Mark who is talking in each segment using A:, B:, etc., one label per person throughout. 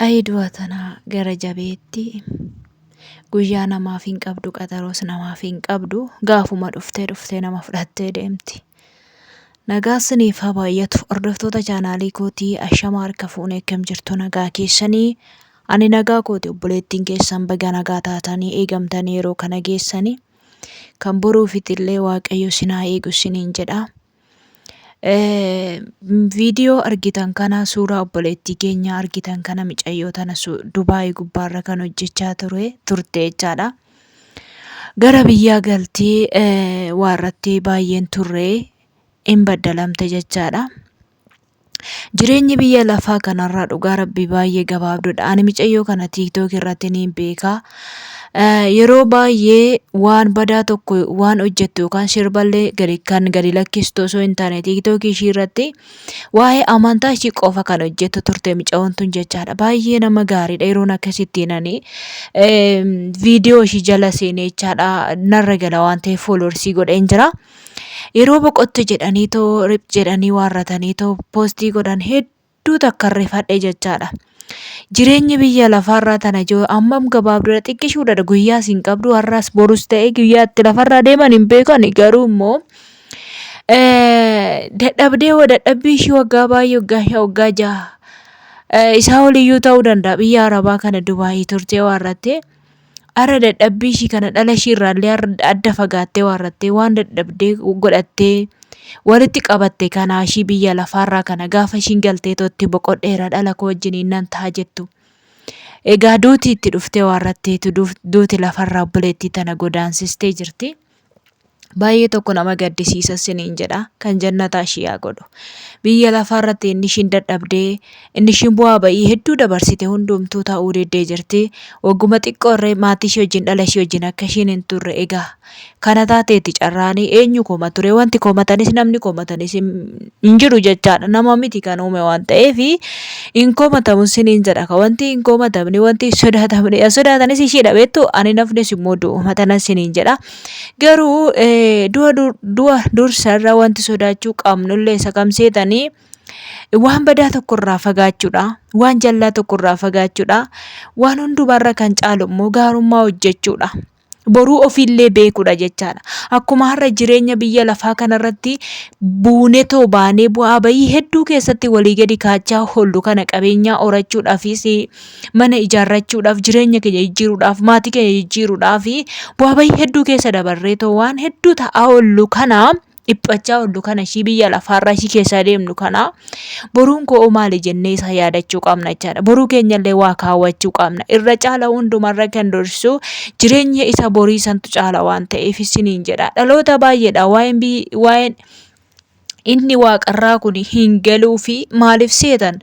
A: Ayi du'a tana gara jabeetti guyyaa namaaf hin qabdu qaxaroos namaaf hin qabdu gaafuma dhuftee dhuftee nama fudhattee deemti. Nagaa siniif haa baay'atu hordoftoota chaanaalii kootii ashama harka fuunee akkam jirtu nagaa keessanii ani nagaa kooti obboleettiin keessan baga nagaa taatanii eegamtanii yeroo kana geessanii kan boruufitillee waaqayyo sin haa eegu siniin jedha. Viidiyoo argitan kana suuraa obboleettii keenya argitan kana micayyoo tana Dubaay gubbaarra kan hojjechaa ture turte jechaadha. Gara biyyaa galtee waarrattee baay'een turre hin baddalamte jechaadha. Jireenyi biyya lafaa kanarraa dhugaa rabbii baay'ee gabaabduudha. Ani micayyoo kana TikTok irratti niin beeka. Yeroo baay'ee waan badaa tokko waan hojjettu yookaan sirballee gadi kan gadi lakkistu osoo hin taane TikTok ishii irratti waa'ee amantaa ishii qofa kan hojjettu turte micayoon tun jechaadha. Baay'ee nama gaariidha yeroon akkasittiin ani viidiyoo ishii jala seenee jechaadha narra gala waan ta'eef foolorsii godheen jira. Yeroo boqotte jedhanii too rip jedhanii waarratanii too poostii godhan hedduu takka rifadhe jechaadha. Jireenyi biyya lafaarraa tana joo ammam gabaabduudha xiqqishuudha guyyaas hin qabdu har'as borus ta'e guyyaa itti lafarraa deeman hin beekan garuu immoo dadhabdee hoo dadhabbii ishii waggaa baay'ee waggaa shan waggaa jaha isaa oliyyuu ta'uu danda'a biyya arabaa kana Dubaayii turtee waarrattee. Har'a dadhabbii ishii kana dhala ishii irraallee adda fagaattee waarrattee waan dadhabdee godhattee walitti qabatte kanaa ishii biyya lafaarraa kana gaafa ishiin galtee totti boqodheera dhala koo wajjiniin nan ta'a jettu. Egaa duuti itti dhuftee waarratteetu duuti lafarraa obboleettii tana godaansistee jirti. Baay'ee tokko nama gaddisiisa siniin jedha kan jannataa ishii haa godhu. Biyya lafaa irratti inni ishiin dadhabdee inni ishiin bu'aa ba'ii hedduu dabarsite hundumtuu ta'uu diddee jirti. Wagguma xiqqoo irree maatii ishii wajjin dhala ishii wajjin akka ishiin hin turre egaa kana taateetti carraanii eenyu koma ture wanti komatanis namni komatanis hin jiru jechaadha. Nama miti kan uume waan ta'eef hin komatamu siniin jedha ka wanti hin komatamne wanti hin sodaatamne sodaatanis ishiidha beektu ani nafnis immoo du'uma tanan siniin jedha. Garuu du'a du'a dursarra wanti sodaachuu qabnullee isa kam seetanii waan badaa tokkorraa fagaachuudha. Waan jallaa tokkorraa fagaachuudha. Waan hundumarra kan caalu immoo gaarummaa hojjechuudha. Boruu ofiillee beekuudha jechaadha. Akkuma har'a jireenya biyya lafaa kanarratti buunetoo baanee bu'aa bayii hedduu keessatti walii gadi kaachaa oollu kana qabeenyaa horachuudhaafis mana ijaarrachuudhaaf, jireenya keenya jijjiiruudhaaf, maatii keenya jijjiiruudhaaf bu'aa bahii hedduu keessa dabarree too waan hedduu ta'aa oollu kana dhiphachaa oollu kana ishii biyya lafaarraa ishii keessaa deemnu kana boruun koo maali jennee isa yaadachuu qabna jechaadha. Boruu keenyallee waa kaawwachuu qabna. Irra caala hundumarra kan dursu jireenya isa borii santu caala waan ta'eef isiniin jedha. Dhaloota baay'eedha waa'een waa'een inni waaqarraa kun hin galuufi maaliif seetan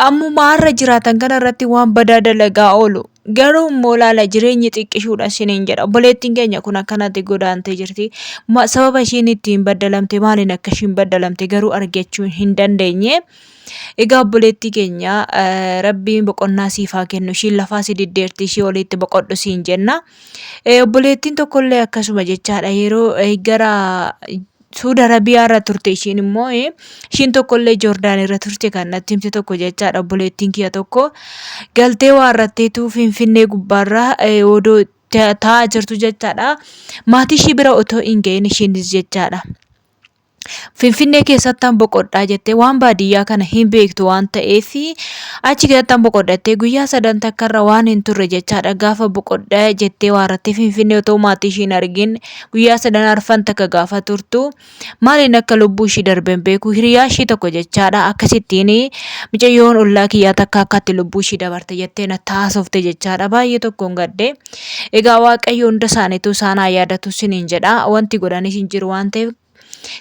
A: ammuma har'a jiraatan kana irratti waan badaa dalagaa oolu garuu immoo laala jireenyi xiqqishuudha isiniin jedha obboleettiin keenya kun akkanatti godaantee jirti sababa ishiin ittiin baddalamte maaliin akka ishiin baddalamte garuu argachuu hin dandeenye egaa obboleettii keenya rabbiin boqonnaa siif haa kennu ishiin lafaa si diddeerti ishii oliitti boqodhu siin jenna obboleettiin tokkollee akkasuma jechaadha yeroo gara Suud Arabiyaa irra turte ishiin immoo ishiin tokkollee Joordaan irra turte kan natti himte tokko jechaadha obboleettiin kiyya tokko galtee waarratteetu Finfinnee gubbaarra odoo taa'aa jirtu jechaadha. Maatii ishii bira otoo hin ga'iin ishiinis jechaadha. Finfinnee keessattan boqodhaa jettee waan baadiyyaa kana hin beektu waan ta'eef achi keessattan boqodhattee guyyaa sadan takkarra waan hin turre jechaadha gaafa boqodhaa jettee waarrattee Finfinnee otoo maatii ishii hin argin guyyaa sadan arfan takka gaafa turtu maaliin akka lubbuu ishii darbe hin beeku hiriyaa ishii tokko jechaadha akkasittiin micayyoon ollaa kiyyaa takka akkatti lubbuu ishii dabarte jettee natti haasofte jechaadha baay'ee tokkoon gadde egaa waaqayyo hunda isaaniitu isaan haa yaadatu siniin jedha wanti godhanis hin jiru waan ta'eef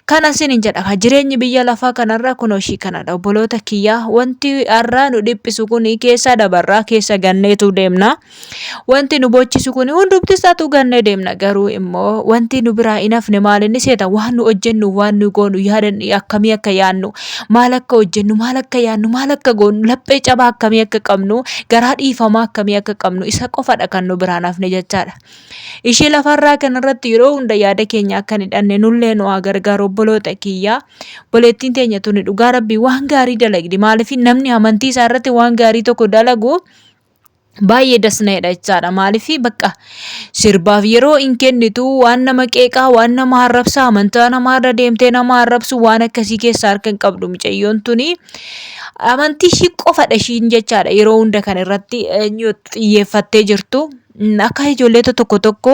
A: Kana sinin jedha ka jireenyi biyya lafaa kanarra kunoo ishii kanadha obboloota kiyyaa wanti har'aa nu dhiphisu kun keessa dabarraa keessa ganneetu deemna wanti nu bochisu kun hundumti isaatu gannee deemna garuu immoo wanti nu biraa hin hafne maal inni seeta waan nu hojjennu waan nu goonu yaadan akkamii akka yaadnu maal akka hojjennu maal akka yaadnu maal akka goonu laphee cabaa akkamii akka qabnu garaa dhiifamaa akkamii akka qabnu isa qofadha kan nu biraa hin hafne jechaadha. Ishee lafarraa kanarratti yeroo hunda yaada keenya akka hin hidhanne nullee nu haa gargaaru. gargaaru obboloota kiyya. Obboleettiin teenya tuni dhugaa rabbii waan gaarii dalagdi. Maaliif namni amantii isaa irratti waan gaarii tokko dalagu baay'ee das na jedha jechaadha. Maaliif bakka sirbaaf yeroo hin kennitu waan nama qeeqaa waan nama arrabsaa amantaa namaarra deemtee nama arrabsu waan akkasii keessaa harka hin qabdu mucayyoon tuni. Amantii ishii qofadha ishiin jechaadha yeroo hunda kan irratti eenyu xiyyeeffattee jirtu. Akka ijoolleeta tokko tokko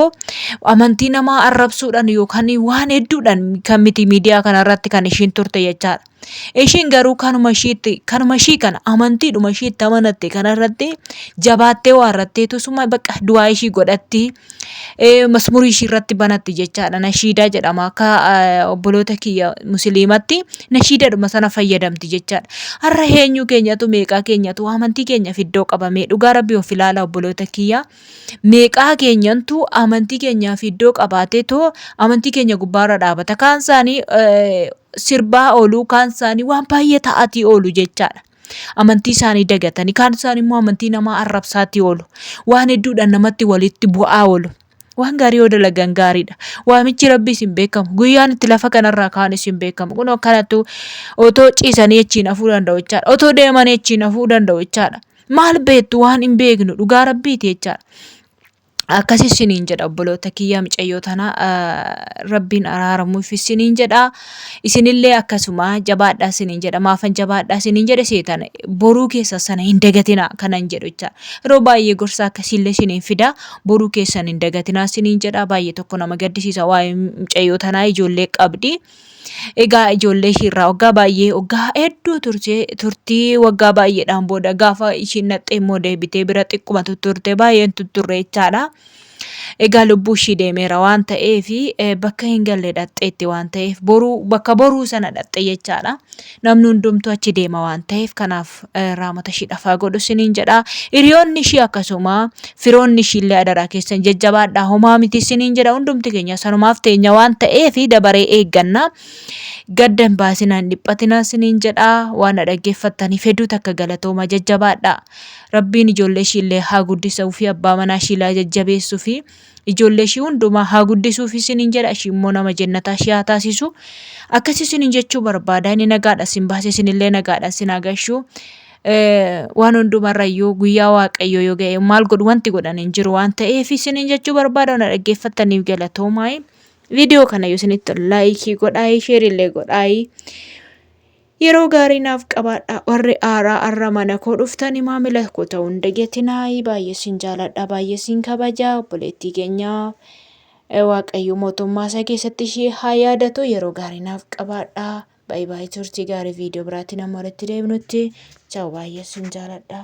A: amantii namaa arrabsuudhaan yookaan waan hedduudhaan kan miti miidiyaa kanarratti kan ishiin turte jechaadha. Ishiin garuu kanuma ishiitti kanuma ishii kana amantiidhuma ishiitti amanatte kanarratti jabaattee waarratteetu suma bakka du'aa ishii godhatti masmurii ishii irratti banatti jechaadha. Nashiidaa jedhama akka obboloota kiyya musliimatti nashiidadhuma sana fayyadamti jechaadha. Har'a eenyu keenyatu meeqaa keenyatu amantii keenyaaf iddoo qabamee dhugaa rabbii of ilaala obboloota kiyya. Meeqaa keenyantu amantii keenyaaf iddoo qabaatee too amantii keenya gubbaarra dhaabata. Kaan isaanii sirbaa oolu kaan isaanii waan baay'ee ta'atii oolu jechaadha. Amantii isaanii dagatanii kaan isaanii immoo amantii namaa arrabsaatii oolu. Waan hedduudhaan namatti walitti bu'aa oolu. Waan gaarii yoo dalagan gaariidha. Waamichi Rabbiis hin beekamu. Guyyaan itti lafa kanarraa ka'anis hin beekamu. Kunoo akkanattu otoo ciisanii achiin hafuu danda'u jechaadha. Otoo deemanii achiin hafuu danda'u jechaadha. Maal beektu waan hin beeknu dhugaa Rabbiiti jechaadha. Akkas isiniin jedha obboloota kiyya micayyoo tana rabbiin araaramuuf isiniin jedha. Isinillee akkasuma jabaadhaa isiniin jedha. Maafan jabaadhaa isiniin jedhe seetan boruu keessa sana hin dagatina kanan jedhu jecha. Yeroo baay'ee gorsa akkasiillee isiniin fida. Boruu keessan hin dagatinaa isiniin jedha. Baay'ee tokko nama gaddisiisa waa'ee micayyoo tanaa ijoollee qabdi. Egaa ijoollee ishiirraa waggaa baay'ee waggaa hedduu turtee turtii waggaa baay'eedhaan booda gaafa ishiin naqxee immoo deebitee bira xiqquma tutturte baay'een tutturre jechaadha. Egaa lubbuu ishii deemeera waan ta'eef bakka hin galle dhaqxeetti waan ta'eef boruu bakka boruu sana dhaqxe jechaadha. Namni hundumtuu achi deema waan ta'eef kanaaf raamata ishii dhafaa godhu isiniin jedha. Hiriyoonni ishii akkasuma firoonni ishii illee adaraa keessan jajjabaadhaa homaa miti isiniin jedha. Hundumti keenya sanumaaf teenya waan ta'eef dabaree eegganna. Gadda hin baasinaa hin dhiphatinaa isiniin jedha. Waan na dhaggeeffattaniif hedduu takka galatooma jajjabaadhaa. Rabbiin ijoollee ishii illee haa guddisuu fi abbaa manaa ishii illee haa jajjabeessuu fi Ijoollee ishii hundumaa haa guddisuuf isiniin jedha, ishii immoo nama jennataa ishii haa taasisu. Akkas isiniin jechuu barbaada. Inni nagaadhaan sin baase isinillee nagaadhaan sin haa gashu. Waan hundumarrayyuu guyyaa Waaqayyoo yoo ga'e maal godhu wanti godhan hin jiru waan ta'eef isiniin jechuu barbaada. Na dhaggeeffattaniif galatoomaa. Viidiyoo kana yoo isinitti tole laayikii godhaa, sheerillee godhaa. Yeroo gaarii naaf qabaadhaa warri aaraa arra mana koo dhuftani maamila koo ta'uu hin dagatinaayi baay'ee sin jaaladha baay'ee sin kabaja obboleettii keenya waaqayyo mootummaa isaa keessatti ishee haa yaadatu yeroo gaarii naaf qabaadhaa baay'ee baay'ee turtii gaarii viidiyoo biraatiin amma walitti deebinutti chaaw baay'ee sin jaaladha.